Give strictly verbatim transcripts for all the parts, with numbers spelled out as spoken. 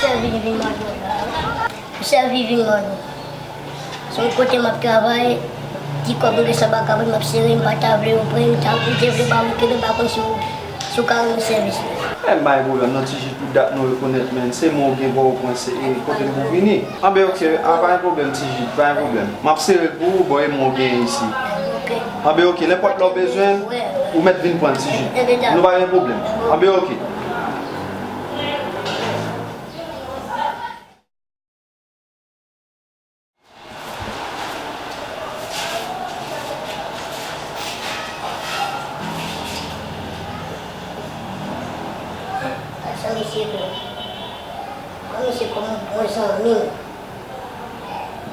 Sèvi vin mande w la. Sèvi vin mande w. Se yon kote m ap travay, ti kòb m gen san vakabon, m ap sere, m pa ta vle yo pran, m ta, m te vle ba ou, kenbe, m pa konn si w, si w ka rann mwen sèvis la. Menm pa gen pwoblèm non, Ti Jid, tout dat nou rekonèt, men se mwen ou gen Pòtoprens, e kote m pou vini. Anben, oke, a, pa gen pwoblèm, Ti Jid, pa gen pwoblèm. M ap sere l pou ou, bon, e mwen ou genyen isi. Oke. Anben, oke, nenpòt lè w bezwen l, ou mèt vin pran l, Ti Jid. Nou pa gen pwoblèm. Anben, oke. Sa misye fè? Kòm misye kòm yon bon zanmi m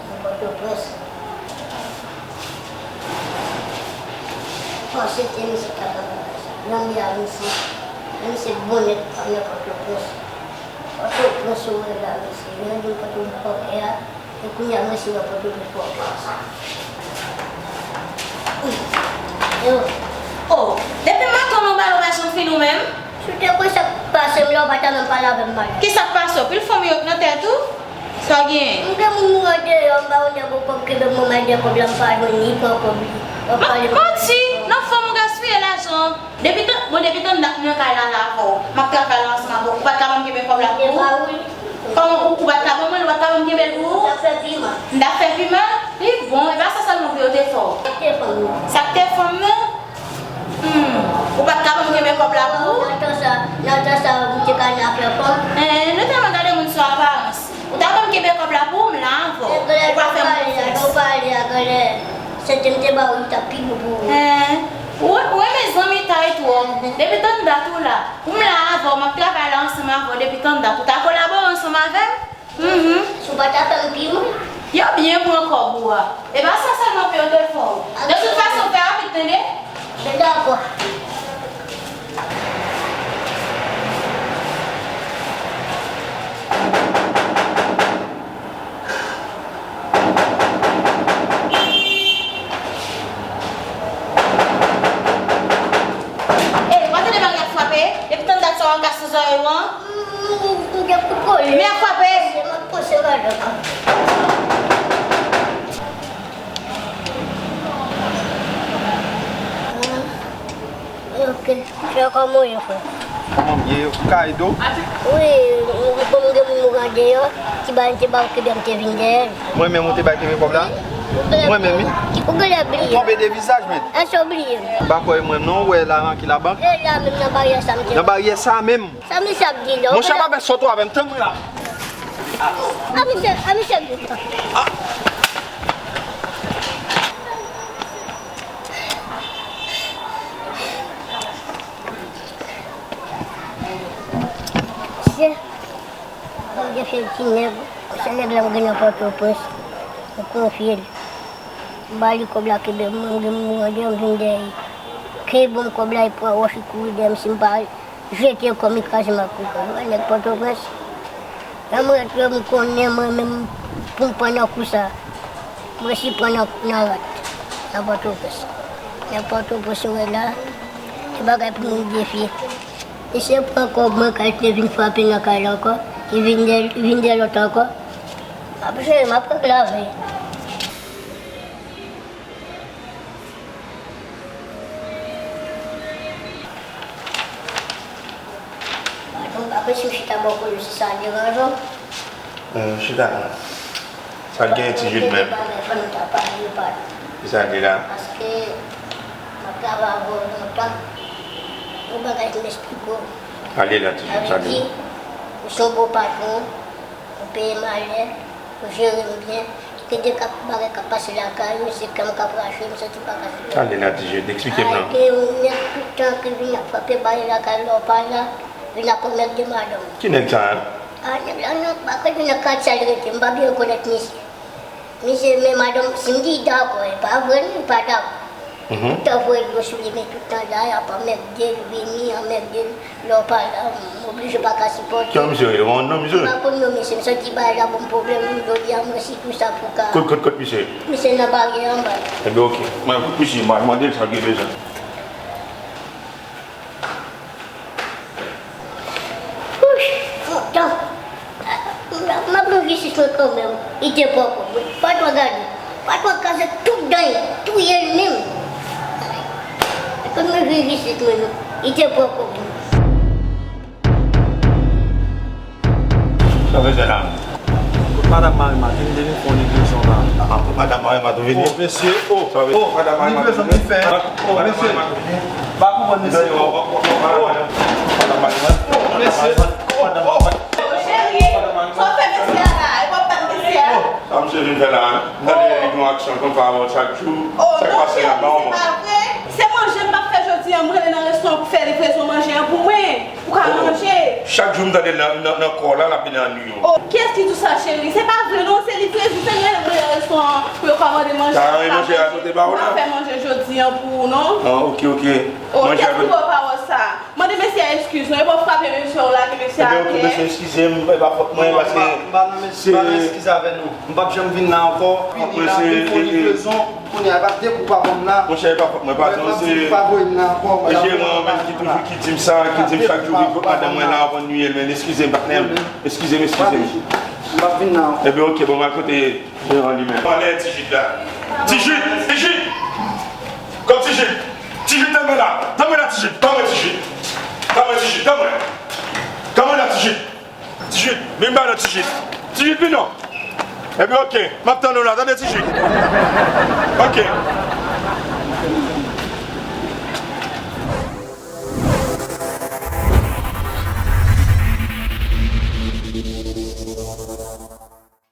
nan Pòtoprens. M panse ke misye ta ka fè sa. Janbe a misye, misye bon nèt nan Pòtoprens. Pòtoprens ou wè la, mesye. Yo vin pote m pòkè a, e kounye a m resi nan Pòtoprens pòkè a. Yo. Oh, depi maten w ba yo pa janm fin ou menm? Si w te konn sa k pase m la, ou pa ta menm pale avè m mal. Kisa k pase w? Pil fanm yo nan tèt ou? Sa w genyen? M gen moun mwen deyò, m ba yon nèg yon kòb kenbe m, mwen mande kòb la, m pa jwenn li, pran kòb li. W ap pale. Manti! Nan fanm ou gaspiye lajan. Depi tan, bon, depi tan dat m nan kay la, la avè w. M ap travay la ansanm avè w. Ou pa t ka ban m kenbe kòb la pou ou? Kòman ou, ou pa t ka ban mwen l, ou pa t ka ban m kenbe l pou ou? M t ap fè pi mal. M t ap fè pi mal? Li bon, e pa sa sèlman pou yo te fè w. Sa k te fè m nan? Sa k te fè m nan? Hmm. Ou pa t ka ban m kenbe kòb la pou ou? Nan tan sa, nan tan sa, ou te ka nan afè fanm. Hein, nou tèlman gade moun sou aparans. Ou ta ban m kenbe kòb la pou ou, m la avè w. Ou pa fè m konfyans. Ou pale a, genlè, sèten m te ba ou, li t ap pi bon pou ou. Hein? Ou, ou renmen zanmitay twòp. Depi tann dat ou la. Ou m la avè w, m ap travay la ansanm avè w depi tann dat. Ou ta kolabore ansanm avè m? Mhm. Si w pa ta fè m pi mal. Yo byen pran kòb ou a. E pa sa sèlman pou yo te fè w. De tout fason, fè rapid, tande? Men dakò. Ey, w pa tande bagay ap frape? Depi tann dat sa w ap kase zòrèy ou an? M, m, m gen pou kole. Men ap frape. M ap pase madanm. Ok. Frè, kòman w ye, frè? Kòman m ye? Ou ka ede w? Wi, m, bon, m gen moun mouri andeyò, ti bagay m te ba w kenbe, m te vin dèyè l. Mwen menm ou te bay kenbe kòb la? Mwen menm, wi. Ou genlè bliye. Ou twonpe de vizaj, men. Èske w bliye m? M pa kwè mwen non, ou wè la nan ki labank? E la menm nan baryè sa m te. Nan baryè sa menm? Sa misye ap di la? Monchè, pa fè sòt ou avè m, tann mwen la. A misye, a misye ap di. Mesye, mwen gen fè ti nèg, se nèg la m gen nan Pòtoprens, mwen konfye l. M ba li kòb la, kenbe, mwen gen moun andeyò, m vin dèyè. Kenbe m kòb la, li pran wòch, li kouri dèyè m, si m pa jete l kò m, li kraze m ak koukòl. Mwen nèg Pòtoprens. Lè mwen ret, lè m konnen mwen menm pou m pran nan kou sa. Mwen si pran nan, nan rat. Nan Pòtoprens. Nan Pòtoprens, ou wè la, se bagay pou moun defye. Misye pran kòb mwen, kay te vin frape nan kay la ankò. Li vin dèyè, li vin dèyè lòt ankò. M ap jere, m ap reklame. Patwon, pa prese w chita bò kote w, si sa deranje w. Hmm, chita la. Sa k genyen, Ti Jid, menm? Fò nou ta pale, patwon. Ki sa k gen la? Paske m ap travay avè w lontan. Yon bagay pou m esplike w. Ale la, Ti Jid, sa k gen? Sa vle di, ou se yon bon patwon, ou peye m alè, ou jere m byen. Gen de ka, bagay k ap pase lakay, misye kè m k ap rache, m santi m pa ka sipòte. Ale la, Ti Jid, eksplike m non. Ay, gen yon nèg tout tan ki vin ap frape bagay lakay lè w pa la, vin ap anmède madanm. Ki nèg sa a? A, nèg la, non, m pa konn nan katye a l rete, m pa byen rekonèt misye. Misye, men madanm, si m di dakò, e pa vre non, li pa dakò. Mhm. Tout tan voye dlo sou li, men tout tan la, y ap anmède l, vini anmède l. Lè w pa la, m oblije pa ka sipòte. Kiyès misye rele? Ou pa konn non misye? M pa konn non misye, m santi bagay la ban m pwoblèm, jodi a m resi tou sa pou ka. Kot, kot, kot misye? Misye nan baryè anba la. Enben, oke. Mwen, kout misye, m a mande l sa l gen bezwen. Wouch, lontan. Isit mwen kanmenm, li te pran kòb mwen. Patwon gade, patwon kraze tout dan li, touye l menm. Kote mwen vin isit mwen menm, li te pran kòb mwen. Sa w bezwen la menm? Kot madanm Marimar, vin de vin fè yon livrezon la. Ah, kot madanm Marimar tou vini? Oh, mesye, oh, oh, madanm Marimar tou vini? Livrezon ki fè. Oh, mesye. Pa konprann, mesye. Oh, mesye. Oh, oh. Cheri, sa w fè mesye a la? E w ap bat mesye a? Sa misye vin fè la, hein? M tande li gen yon aksyon konn fè avè w chak jou. Oh, non, cheri, se pa vre. Se manje m p ap fè jodi a, m rele nan restoran pou fè livrezon manje an pou mwen, pou ka manje. Chak jou m tande l nan, nan, nan kò w la, l ap vin annuiye w. Oh, kiyès ki di w sa, cheri? Se pa vre non, se livrezon, se m rele, m rele nan restoran an pou yo kòmande manje. Sa manje a pote ba w la? M pa fè manje jodi a pou ou non. Ah, ok, ok. Oh, kiyès ki ba w pawòl sa? Mande mesye a eskiz non, epi w ap frape mesye a, w lage mesye a atè. Ebyen, ok, mesye, eskize m, e pa fòt mwen, paske m pa nan, m pa nan eskiz avè nou. M p ap janm vin la ankò. Fini la, vin fè livrezon. Kounye a, e pa de kou pa bon la. Monchè, e pa fòt mwen, patwon, se, se jeran an menm ki toujou ki di m sa, ki di m chak jou vin kot madanm mwen la, w ap annuiye l, men eskize m, patnè m. Eskize m, eskize m. M p ap vin la ankò. Ebyen, ok, bon, m al kote jeran li menm. Anlè Ti Jid la. Ti Jid! Ti Jid! Kot Ti Jid? Ti Jid, tanmen la! Tanmen la, Ti Jid! Tanmen, Ti Jid! Tanmen, Ti Jid! Tanmen! Tanmen la, Ti Jid! Ti Jid, vin ba nan Ti Jid! Ti Jid, vin non! Epi, ok, m ap tann ou la, tande, Ti Jid! Ok.